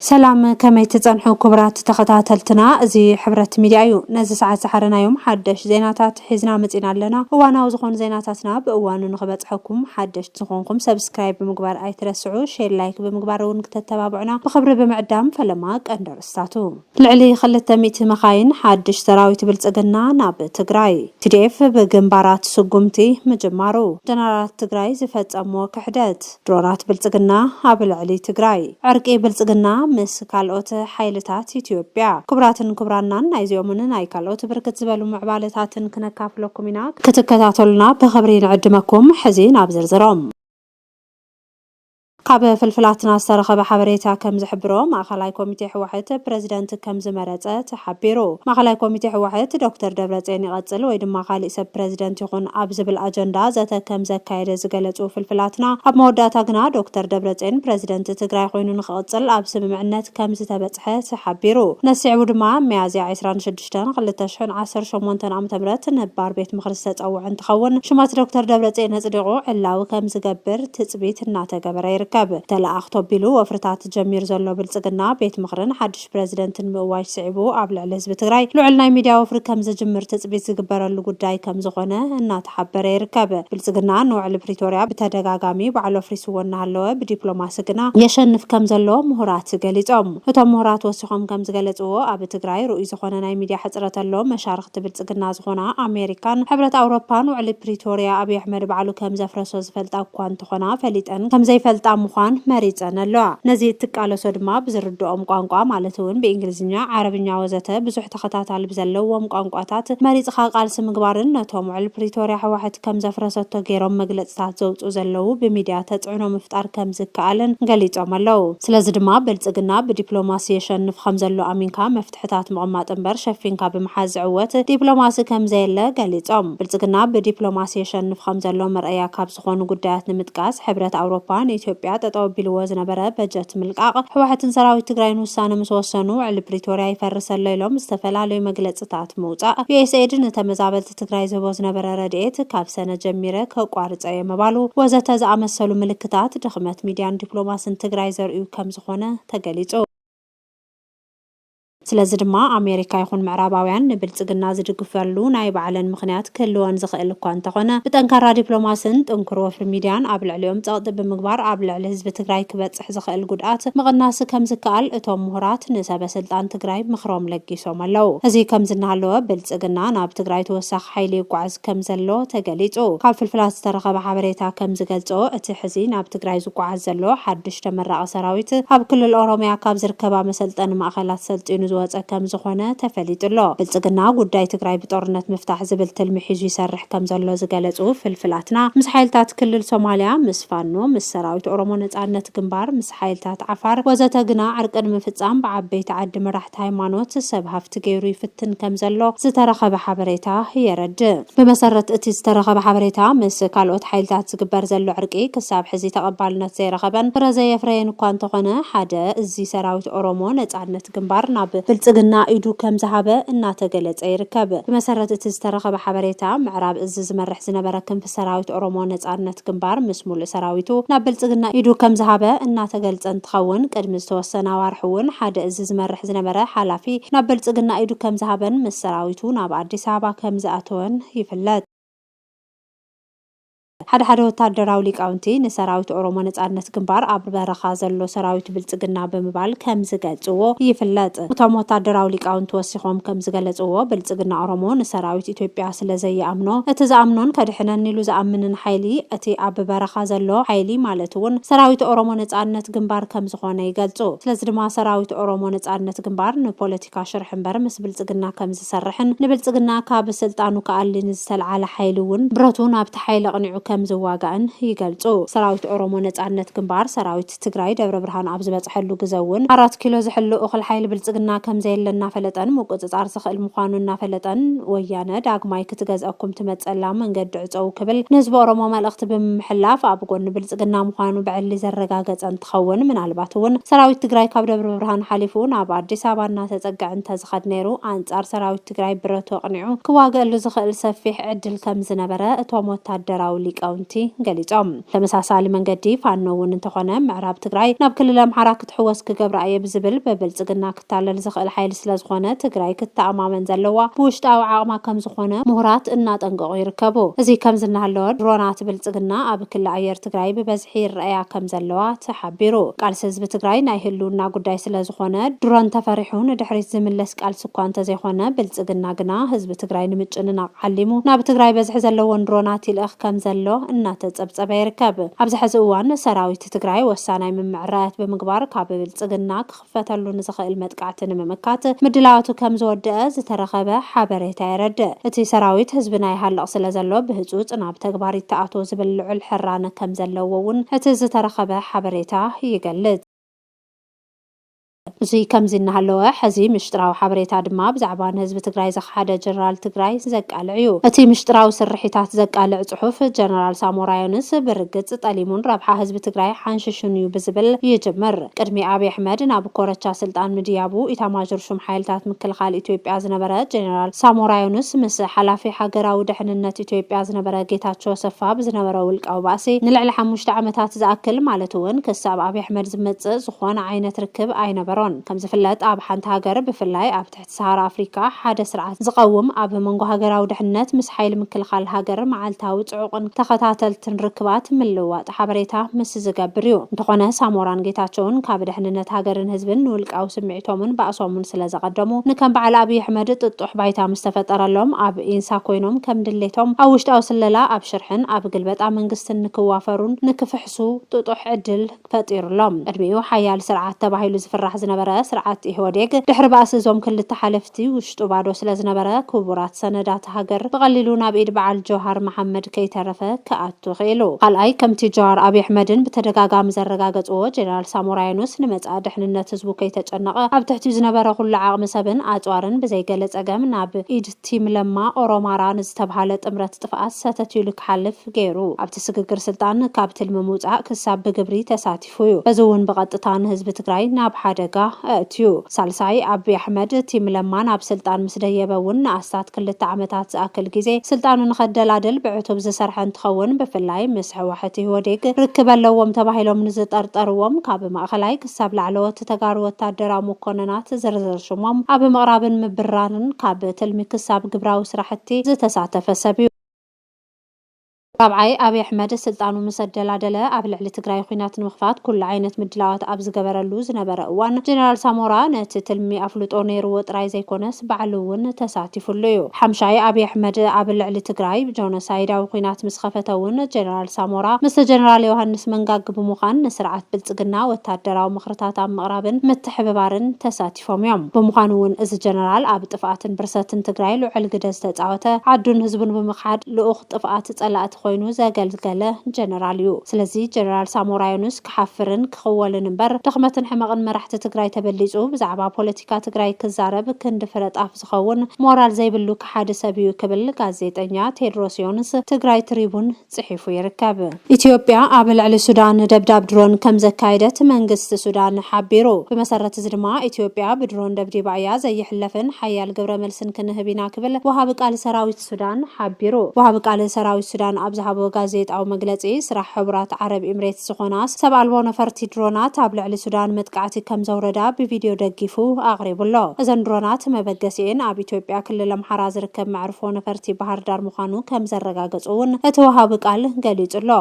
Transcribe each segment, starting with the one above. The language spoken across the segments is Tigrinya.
ሰላም፣ ከመይ ትጸንሑ ክቡራት ተኸታተልትና? እዚ ሕብረት ሚድያ እዩ። ነዚ ሰዓት ዝሓረናዮም ሓደሽ ዜናታት ሒዝና መጺና ኣለና። እዋናዊ ዝኾኑ ዜናታትና ብእዋኑ ንኽበጽሐኩም ሓደሽቲ ዝኾንኩም ሰብስክራይብ ብምግባር ኣይትረስዑ። ሼር፣ ላይክ ብምግባር እውን ክተተባብዑና ብኽብሪ ብምዕዳም ፈለማ ቀንዲ ኣርእስታቱ። ልዕሊ ክልተ ሚእቲ መኻይን ሓድሽ ሰራዊት ብልጽግና ናብ ትግራይ። ቲ ዲ ኤፍ ብግንባራት ስጉምቲ ምጅማሩ። ጀነራላት ትግራይ ዝፈጸሞ ክሕደት። ድሮናት ብልጽግና ኣብ ልዕሊ ትግራይ። ዕርቂ ብልጽግና ምስ ካልኦት ሓይልታት ኢትዮጵያ። ክቡራትን ክቡራናን፣ ናይዚኦምን ናይ ካልኦት ብርክት ዝበሉ ምዕባለታትን ክነካፍለኩም ኢና። ክትከታተሉና ብኽብሪ ንዕድመኩም። ሕዚ ናብ ዝርዝሮም። ካብ ፍልፍላትና ዝተረኸበ ሓበሬታ ከም ዝሕብሮ፣ ማእኸላይ ኮሚቴ ህወሓት ፕረዚደንት ከም ዝመረጸ ተሓቢሩ። ማእኸላይ ኮሚቴ ህወሓት ዶክተር ደብረጽዮን ይቐጽል ወይ ድማ ካሊእ ሰብ ፕረዚደንት ይኹን ኣብ ዝብል ኣጀንዳ ዘተ ከም ዘካየደ ዝገለጹ ፍልፍላትና፣ ኣብ መወዳእታ ግና ዶክተር ደብረጽዮን ፕረዚደንት ትግራይ ኮይኑ ንኽቕጽል ኣብ ስምምዕነት ከም ዝተበጽሐ ተሓቢሩ። ነሲዕቡ ድማ ሚያዝያ ዕስራን ሽዱሽተን ክልተ ሽሕን ዓሰርተ ሸሞንተን ዓመተ ምህረት ነባር ቤት ምኽሪ ዝተጸውዐ እንትኸውን፣ ሽመት ዶክተር ደብረጽዮን ኣጽዲቑ ዕላዊ ከም ዝገብር ትጽቢት እናተገበረ ይርከብ። ተለኣኽ ተቢሉ ወፍርታት ጀሚሩ ዘሎ ብልጽግና፣ ቤት ምኽርን ሓድሽ ፕረዚደንትን ምእዋጅ ስዒቡ፣ ኣብ ልዕሊ ህዝቢ ትግራይ ልዑል ናይ ሚድያ ወፍሪ ከም ዝጅምር ትጽቢት ዝግበረሉ ጉዳይ ከም ዝኾነ እናተሓበረ ይርከብ። ብልጽግና ንውዕሊ ፕሪቶርያ ብተደጋጋሚ ባዕሉ ኣፍሪስዎ እናሃለወ፣ ብዲፕሎማሲ ግና የሸንፍ ከም ዘሎ ምሁራት ገሊጾም። እቶም ምሁራት ወሲኾም ከም ዝገለጽዎ፣ ኣብ ትግራይ ርኡይ ዝኾነ ናይ ሚድያ ሕጽረት ኣሎ። መሻርኽቲ ብልጽግና ዝኾና ኣሜሪካን ሕብረት ኣውሮፓን ውዕሊ ፕሪቶርያ ኣብይ ኣሕመድ ባዕሉ ከም ዘፍረሶ ዝፈልጣ እኳ እንተኾና፣ ፈሊጠን ከም ዘይፈልጣ ምዃን መሪጸን ኣለዋ። ነዚ እትቃለሶ ድማ ብዝርድኦም ቋንቋ፣ ማለት እውን ብእንግሊዝኛ፣ ዓረብኛ ወዘተ ብዙሕ ተኸታታሊ ብዘለዎም ቋንቋታት መሪጽኻ ቃልሲ ምግባርን ነቶም ውዕሊ ፕሪቶርያ ህወሓት ከም ዘፍረሰቶ ገይሮም መግለጽታት ዘውጽኡ ዘለዉ ብሚድያ ተጽዕኖ ምፍጣር ከም ዝከኣልን ገሊጾም ኣለዉ። ስለዚ ድማ ብልጽግና ብዲፕሎማሲ የሸንፍ ከም ዘሎ ኣሚንካ መፍትሕታት ምቕማጥ እምበር ሸፊንካ ብምሓዝ ዝዕወት ዲፕሎማሲ ከም ዘየለ ገሊጾም። ብልጽግና ብዲፕሎማሲ የሸንፍ ከም ዘሎ መርኣያ ካብ ዝኾኑ ጉዳያት ንምጥቃስ፣ ሕብረት ኣውሮፓ ንኢትዮጵያ ጠጠው ኣቢልዎ ዝነበረ በጀት ምልቃቕ፣ ህወሓትን ሰራዊት ትግራይን ውሳነ ምስ ወሰኑ፣ ውዕሊ ፕሪቶርያ ይፈርስ ኣሎ ኢሎም ዝተፈላለዩ መግለጽታት ምውጻእ፣ ዩ ኤስ ኤድ ንተመዛበልቲ ትግራይ ዝህቦ ዝነበረ ረድኤት ካብ ሰነ ጀሚረ ከቋርጸ እየ ምባሉ ወዘተ ዝኣመሰሉ ምልክታት ድኽመት ሚድያን ዲፕሎማስን ትግራይ ዘርእዩ ከም ዝኾነ ተገሊጹ። ስለዚ ድማ ኣሜሪካ ይኹን ምዕራባውያን ንብልጽግና ዝድግፈሉ ናይ ባዕለን ምኽንያት ክህልወን ዝኽእል እኳ እንተኾነ፣ ብጠንካራ ዲፕሎማስን ጥንኩር ወፍሪ ሚድያን ኣብ ልዕሊኦም ጸቕጢ ብምግባር ኣብ ልዕሊ ህዝቢ ትግራይ ክበጽሕ ዝኽእል ጉድኣት ምቕናስ ከም ዝከኣል እቶም ምሁራት ንሰበ ስልጣን ትግራይ ምኽሮም ለጊሶም ኣለዉ። እዚ ከምዚ እናሃለወ፣ ብልጽግና ናብ ትግራይ ተወሳኺ ሓይሊ ይጓዓዝ ከም ዘሎ ተገሊጹ። ካብ ፍልፍላት ዝተረኸበ ሓበሬታ ከም ዝገልጾ፣ እቲ ሕዚ ናብ ትግራይ ዝጓዓዝ ዘሎ ሓድሽ ተመራቒ ሰራዊት፣ ኣብ ክልል ኦሮሚያ ካብ ዝርከባ መሰልጠኒ ማእኸላት ሰልጢኑ ዝወጸ ከም ዝኾነ ተፈሊጡ ኣሎ። ብልጽግና ጉዳይ ትግራይ ብጦርነት ምፍታሕ ዝብል ትልሚ ሒዙ ይሰርሕ ከም ዘሎ ዝገለጹ ፍልፍላትና፣ ምስ ሓይልታት ክልል ሶማልያ፣ ምስ ፋኖ፣ ምስ ሰራዊት ኦሮሞ ነጻነት ግንባር፣ ምስ ሓይልታት ዓፋር ወዘተ ግና ዕርቂ ንምፍጻም ብዓበይቲ ዓዲ መራሕቲ ሃይማኖት፣ ሰብ ሃፍቲ ገይሩ ይፍትን ከም ዘሎ ዝተረኸበ ሓበሬታ የረድእ። ብመሰረት እቲ ዝተረኸበ ሓበሬታ፣ ምስ ካልኦት ሓይልታት ዝግበር ዘሎ ዕርቂ ክሳብ ሕዚ ተቐባልነት ዘይረኸበን ፍረ ዘየፍረየን እኳ እንተኾነ፣ ሓደ እዚ ሰራዊት ኦሮሞ ነጻነት ግንባር ናብ ብልጽግና ኢዱ ከም ዝሃበ እናተገለጸ ይርከብ። ብመሰረት እቲ ዝተረኸበ ሓበሬታ፣ ምዕራብ እዚ ዝመርሕ ዝነበረ ክንፊ ሰራዊት ኦሮሞ ነጻነት ግንባር ምስ ሙሉእ ሰራዊቱ ናብ ብልጽግና ኢዱ ከም ዝሃበ እናተገልጸ እንትኸውን፣ ቅድሚ ዝተወሰነ ኣዋርሕ እውን ሓደ እዚ ዝመርሕ ዝነበረ ሓላፊ ናብ ብልጽግና ኢዱ ከም ዝሃበን ምስ ሰራዊቱ ናብ ኣዲስ ኣበባ ከም ዝኣተወን ይፍለጥ። ሓደ ሓደ ወታደራዊ ሊቃውንቲ ንሰራዊት ኦሮሞ ነጻነት ግንባር ኣብ በረኻ ዘሎ ሰራዊት ብልጽግና ብምባል ከም ዝገልጽዎ ይፍለጥ። እቶም ወታደራዊ ሊቃውንቲ ወሲኾም ከም ዝገለጽዎ፣ ብልጽግና ኦሮሞ ንሰራዊት ኢትዮጵያ ስለ ዘይኣምኖ፣ እቲ ዝኣምኖን ከድሕነን ኢሉ ዝኣምንን ሓይሊ እቲ ኣብ በረኻ ዘሎ ሓይሊ፣ ማለት እውን ሰራዊት ኦሮሞ ነጻነት ግንባር ከም ዝኾነ ይገልጹ። ስለዚ ድማ ሰራዊት ኦሮሞ ነጻነት ግንባር ንፖለቲካ ሽርሒ እምበር ምስ ብልጽግና ከም ዝሰርሕን ንብልጽግና ካብ ስልጣኑ ክኣሊ ንዝተልዓለ ሓይሊ እውን ብረቱ ናብቲ ሓይሊ ኣቕኒዑ ከም ዝዋጋእን ይገልጹ። ሰራዊት ኦሮሞ ነጻነት ግንባር ሰራዊት ትግራይ ደብረ ብርሃን ኣብ ዝበጽሐሉ ግዘ እውን ኣራት ኪሎ ዝሕሉ እኹል ሓይሊ ብልጽግና ከም ዘየለ እናፈለጠን ምቁጽጻር ዝኽእል ምዃኑ እናፈለጠን፣ ወያነ ዳግማይ ክትገዝአኩም ትመጸላ መንገዲ ዕጸው ክብል ንህዝቢ ኦሮሞ መልእኽቲ ብምምሕላፍ ኣብ ጎኒ ብልጽግና ምዃኑ ብዕሊ ዘረጋገጸ እንትኸውን፣ ምናልባት እውን ሰራዊት ትግራይ ካብ ደብረ ብርሃን ሓሊፉ ናብ ኣዲስ ኣበባ እናተጸግዐ እንተዝኸድ ነይሩ፣ ኣንጻር ሰራዊት ትግራይ ብረቱ ኣቕኒዑ ክዋገአሉ ዝኽእል ሰፊሕ ዕድል ከም ዝነበረ እቶም ወታደራዊ ሊቃ ሊቃውንቲ ገሊጾም። ተመሳሳሊ መንገዲ ፋኖ እውን እንተኾነ ምዕራብ ትግራይ ናብ ክልል ኣምሓራ ክትሕወስ ክገብራ እየ ብዝብል ብብልጽግና ክታለል ዝኽእል ሓይሊ ስለዝኾነ ትግራይ ክተኣማመን ዘለዋ ብውሽጣዊ ዓቕማ ከምዝኾነ ምሁራት እናጠንቀቑ ይርከቡ። እዚ ከምዚ እናሃለወ ድሮናት ብልጽግና ኣብ ክሊ ኣየር ትግራይ ብበዝሒ ይረኣያ ከምዘለዋ ተሓቢሩ። ቃልሲ ህዝቢ ትግራይ ናይ ህልውና ጉዳይ ስለዝኾነ ድሮን ተፈሪሑ ንድሕሪት ዝምለስ ቃልሲ እኳ እንተዘይኾነ ብልጽግና ግና ህዝቢ ትግራይ ንምጭንናቕ ዓሊሙ ናብ ትግራይ በዝሒ ዘለዎን ድሮናት ይልእኽ ከምዘሎ እናተጸብጸበ ይርከብ። ኣብዚ ሕዚ እዋን ሰራዊት ትግራይ ወሳናይ ምምዕራያት ብምግባር ካብ ብልጽግና ክኽፈተሉ ንዝኽእል መጥቃዕቲ ንምምካት ምድላዋቱ ከምዝወደአ ዝተረኸበ ሓበሬታ የረድእ። እቲ ሰራዊት ህዝብና ይሃልቕ ስለዘሎ ብህጹጽ ናብ ተግባር ይተኣትዎ ዝብል ልዑል ሕራነ ከምዘለዎ እውን እቲ ዝተረኸበ ሓበሬታ ይገልጽ። እዚ ከምዚ እናሃለወ ሕዚ ምሽጥራዊ ሓበሬታ ድማ ብዛዕባ ንህዝቢ ትግራይ ዘኽሓደ ጀነራል ትግራይ ዘቃልዕ እዩ። እቲ ምሽጥራዊ ስርሒታት ዘቃልዕ ጽሑፍ ጀነራል ሳሞራ ዮኑስ ብርግጽ ጠሊሙን ረብሓ ህዝቢ ትግራይ ሓንሽሹን እዩ ብዝብል ይጅምር። ቅድሚ ኣብይ ኣሕመድ ናብ ኮረቻ ስልጣን ምድያቡ ኢታማዦር ሹም ሓይልታት ምክልኻል ኢትዮጵያ ዝነበረ ጀነራል ሳሞራ ዮኑስ ምስ ሓላፊ ሃገራዊ ድሕንነት ኢትዮጵያ ዝነበረ ጌታቸው ኣሰፋ ብዝነበረ ውልቃዊ ባእሲ ንልዕሊ ሓሙሽተ ዓመታት ዝኣክል ማለት እውን ክሳብ ኣብይ ኣሕመድ ዝመጽእ ዝኾነ ዓይነት ርክብ ኣይነበሮን። ከም ዝፍለጥ ኣብ ሓንቲ ሃገር ብፍላይ ኣብ ትሕቲ ሰሃራ ኣፍሪካ ሓደ ስርዓት ዝቐውም ኣብ መንጎ ሃገራዊ ድሕነት ምስ ሓይሊ ምክልኻል ሃገር መዓልታዊ ጽዑቕን ተኸታተልትን ርክባት ምልውዋጥ ሓበሬታ ምስ ዝገብር እዩ። እንተኾነ ሳሞራን ጌታቸውን ካብ ድሕንነት ሃገርን ህዝብን ንውልቃዊ ስምዒቶምን ባእሶምን ስለ ዘቐደሙ ንከም በዓል ኣብይ ኣሕመድ ጥጡሕ ባይታ ምስ ተፈጠረሎም ኣብ ኢንሳ ኮይኖም ከም ድሌቶም ኣብ ውሽጣዊ ስለላ ኣብ ሽርሕን ኣብ ግልበጣ መንግስትን ንክዋፈሩን ንክፍሕሱ ጥጡሕ ዕድል ፈጢሩሎም። ቅድሚኡ ሓያል ስርዓት ተባሂሉ ዝፍራሕ ዝነበረ ስርዓት ኢህወዴግ ድሕሪ ባእሲ እዞም ክልተ ሓለፍቲ ውሽጡ ባዶ ስለ ዝነበረ ክቡራት ሰነዳት ሃገር ብቐሊሉ ናብ ኢድ በዓል ጆሃር መሓመድ ከይተረፈ ክኣቱ ክኢሉ። ካልኣይ ከምቲ ጆሃር ኣብይ ኣሕመድን ብተደጋጋሚ ዘረጋገፅዎ ጀነራል ሳሞራ ዮኑስ ንመጻኢ ድሕንነት ህዝቡ ከይተጨነቐ ኣብ ትሕቲኡ ዝነበረ ኩሉ ዓቕሚ ሰብን ኣፅዋርን ብዘይገለ ፀገም ናብ ኢድ ቲም ለማ ኦሮማራ ንዝተብሃለ ጥምረት ጥፍኣት ሰተት ኢሉ ክሓልፍ ገይሩ። ኣብቲ ስግግር ስልጣን ካብ ትልሚ ምውፃእ ክሳብ ብግብሪ ተሳቲፉ እዩ። በዚ እውን ብቐጥታ ንህዝቢ ትግራይ ናብ ሓደጋ ኣእትዩ። ሳልሳይ ኣብይ ኣሕመድ ቲም ለማ ናብ ስልጣን ምስ ደየበ እውን ንኣስታት ክልተ ዓመታት ዝኣክል ግዜ ስልጣኑ ንኸደላድል ብዕቱብ ዝሰርሐ እንትኸውን ብፍላይ ምስ ህወሓት ኢህወዴግ ርክብ ኣለዎም ተባሂሎም ንዝጠርጠርዎም ካብ ማእኸላይ ክሳብ ላዕለዎት ተጋሩ ወታደራዊ መኮንናት ዝርዝር ሽሞም ኣብ ምቕራብን ምብራርን ካብ ትልሚ ክሳብ ግብራዊ ስራሕቲ ዝተሳተፈ ሰብ እዩ። ራብዓይ ኣብይ ኣሕመድ ስልጣኑ ምስ ኣደላደለ ኣብ ልዕሊ ትግራይ ኹናት ንምኽፋት ኩሉ ዓይነት ምድላዋት ኣብ ዝገበረሉ ዝነበረ እዋን ጀነራል ሳሞራ ነቲ ትልሚ ኣፍልጦ ነይርዎ ጥራይ ዘይኮነስ ባዕሉ እውን ተሳቲፉሉ እዩ። ሓምሻይ ኣብይ ኣሕመድ ኣብ ልዕሊ ትግራይ ጆኖሳይዳዊ ኹናት ምስ ከፈተ እውን ጀነራል ሳሞራ ምስ ጀነራል ዮሃንስ መንጋግ ብምዃን ንስርዓት ብልፅግና ወታደራዊ ምኽርታት ኣብ ምቕራብን ምትሕብባርን ተሳቲፎም እዮም። ብምዃኑ እውን እዚ ጀነራል ኣብ ጥፍኣትን ብርሰትን ትግራይ ልዑል ግደ ዝተፃወተ ዓዱን ህዝቡን ብምኽሓድ ልኡኽ ጥፍኣት ጸላእቲ ኮይኑ ዘገልገለ ጀነራል እዩ። ስለዚ ጀነራል ሳሞራ ዮኑስ ክሓፍርን ክኽወልን እምበር ድኽመትን ሕመቕን መራሕቲ ትግራይ ተበሊጹ ብዛዕባ ፖለቲካ ትግራይ ክዛረብ ክንዲ ፍረ ጣፍ ዝኸውን ሞራል ዘይብሉ ከሓዲ ሰብ እዩ ክብል ጋዜጠኛ ቴድሮስ ዮኑስ ትግራይ ትሪቡን ጽሒፉ ይርከብ። ኢትዮጵያ ኣብ ልዕሊ ሱዳን ደብዳብ ድሮን ከም ዘካየደት መንግስቲ ሱዳን ሓቢሩ። ብመሰረት እዚ ድማ ኢትዮጵያ ብድሮን ደብዲባ እያ ዘይሕለፍን ሓያል ግብረ መልስን ክንህብ ኢና ክብል ወሃቢ ቃል ሰራዊት ሱዳን ሓቢሩ። ወሃቢ ቃል ሰራዊት ሱዳን ኣብ ዝሃቦ ጋዜጣዊ መግለጺ ስራሕ ሕቡራት ዓረብ ኤምሬትስ ዝኾና ሰብ ኣልቦ ነፈርቲ ድሮናት ኣብ ልዕሊ ሱዳን መጥቃዕቲ ከም ዘውረዳ ብቪድዮ ደጊፉ ኣቕሪቡሎ። እዘን ድሮናት መበገሲኤን ኣብ ኢትዮጵያ ክልል ኣምሓራ ዝርከብ መዕርፎ ነፈርቲ ባህር ዳር ምዃኑ ከም ዘረጋገጹ እውን እቲ ወሃቢ ቃል ገሊጹ ኣሎ።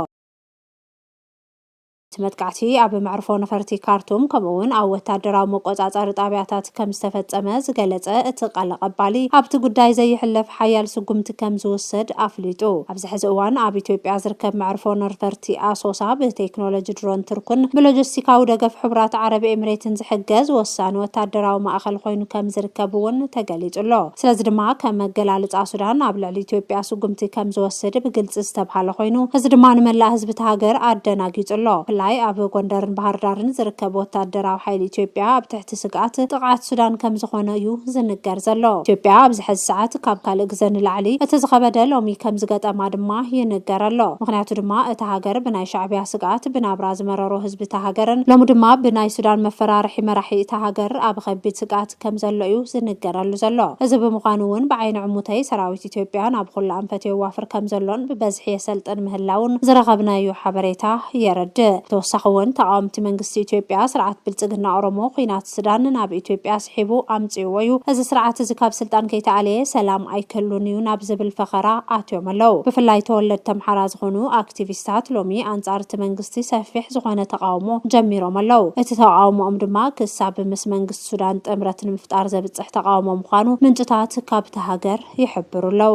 እቲ መጥቃዕቲ ኣብ መዕርፎ ነፈርቲ ካርቱም ከምኡ እውን ኣብ ወታደራዊ መቆጻጸሪ ጣብያታት ከም ዝተፈጸመ ዝገለጸ እቲ ቃል ኣቐባሊ ኣብቲ ጉዳይ ዘይሕለፍ ሓያል ስጉምቲ ከም ዝውሰድ ኣፍሊጡ። ኣብዚ ሕዚ እዋን ኣብ ኢትዮጵያ ዝርከብ መዕርፎ ነፈርቲ ኣሶሳ ብቴክኖሎጂ ድሮን ቱርክን ብሎጂስቲካዊ ደገፍ ሕቡራት ዓረብ ኤምሬትን ዝሕገዝ ወሳኒ ወታደራዊ ማእኸል ኮይኑ ከም ዝርከብ እውን ተገሊጹ ኣሎ። ስለዚ ድማ ከም መገላልጻ ሱዳን ኣብ ልዕሊ ኢትዮጵያ ስጉምቲ ከም ዝወስድ ብግልጺ ዝተብሃለ ኮይኑ እዚ ድማ ንመላእ ህዝቢ እቲ ሃገር ኣደናጊጹ ኣሎ። ብፍላይ ኣብ ጎንደርን ባህር ዳርን ዝርከብ ወታደራዊ ሓይሊ ኢትዮጵያ ኣብ ትሕቲ ስግኣት ጥቕዓት ሱዳን ከም ዝኾነ እዩ ዝንገር ዘሎ። ኢትዮጵያ ኣብዚ ሕዚ ሰዓት ካብ ካልእ ግዘ ንላዕሊ እቲ ዝኸበደ ሎሚ ከም ዝገጠማ ድማ ይንገር ኣሎ። ምኽንያቱ ድማ እታ ሃገር ብናይ ሻዕቢያ ስግኣት ብናብራ ዝመረሮ ህዝቢ እታ ሃገርን ሎሚ ድማ ብናይ ሱዳን መፈራርሒ መራሒ እታ ሃገር ኣብ ከቢድ ስግኣት ከም ዘሎ እዩ ዝንገረሉ ዘሎ። እዚ ብምዃኑ እውን ብዓይኒ ዕሙተይ ሰራዊት ኢትዮጵያ ናብ ኩሉ ኣንፈት የዋፍር ከም ዘሎን ብበዝሒ የሰልጥን ምህላውን ዝረኸብናዮ ሓበሬታ የረድእ። ተወሳኺ እውን ተቃወምቲ መንግስቲ ኢትዮጵያ ስርዓት ብልጽግና ኦሮሞ ኲናት ሱዳን ናብ ኢትዮጵያ ስሒቡ ኣምጽእዎ እዩ። እዚ ስርዓት እዚ ካብ ስልጣን ከይተኣለየ ሰላም ኣይክህሉን እዩ ናብ ዝብል ፈኸራ ኣትዮም ኣለዉ። ብፍላይ ተወለድቲ ኣምሓራ ዝኾኑ ኣክቲቪስታት ሎሚ ኣንጻር እቲ መንግስቲ ሰፊሕ ዝኾነ ተቃውሞ ጀሚሮም ኣለዉ። እቲ ተቃውሞኦም ድማ ክሳብ ምስ መንግስቲ ሱዳን ጥምረት ንምፍጣር ዘብጽሕ ተቃውሞ ምዃኑ ምንጭታት ካብቲ ሃገር ይሕብሩ ኣለዉ።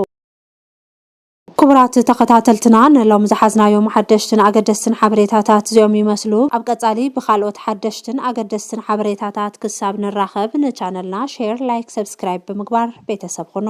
ክቡራት ተኸታተልትና፣ ንሎም ዝሓዝናዮም ሓደሽትን ኣገደስትን ሓበሬታታት እዚኦም ይመስሉ። ኣብ ቀጻሊ ብኻልኦት ሓደሽትን ኣገደስትን ሓበሬታታት ክሳብ ንራኸብ ንቻነልና ሼር፣ ላይክ፣ ሰብስክራይብ ብምግባር ቤተሰብ ኩኑ።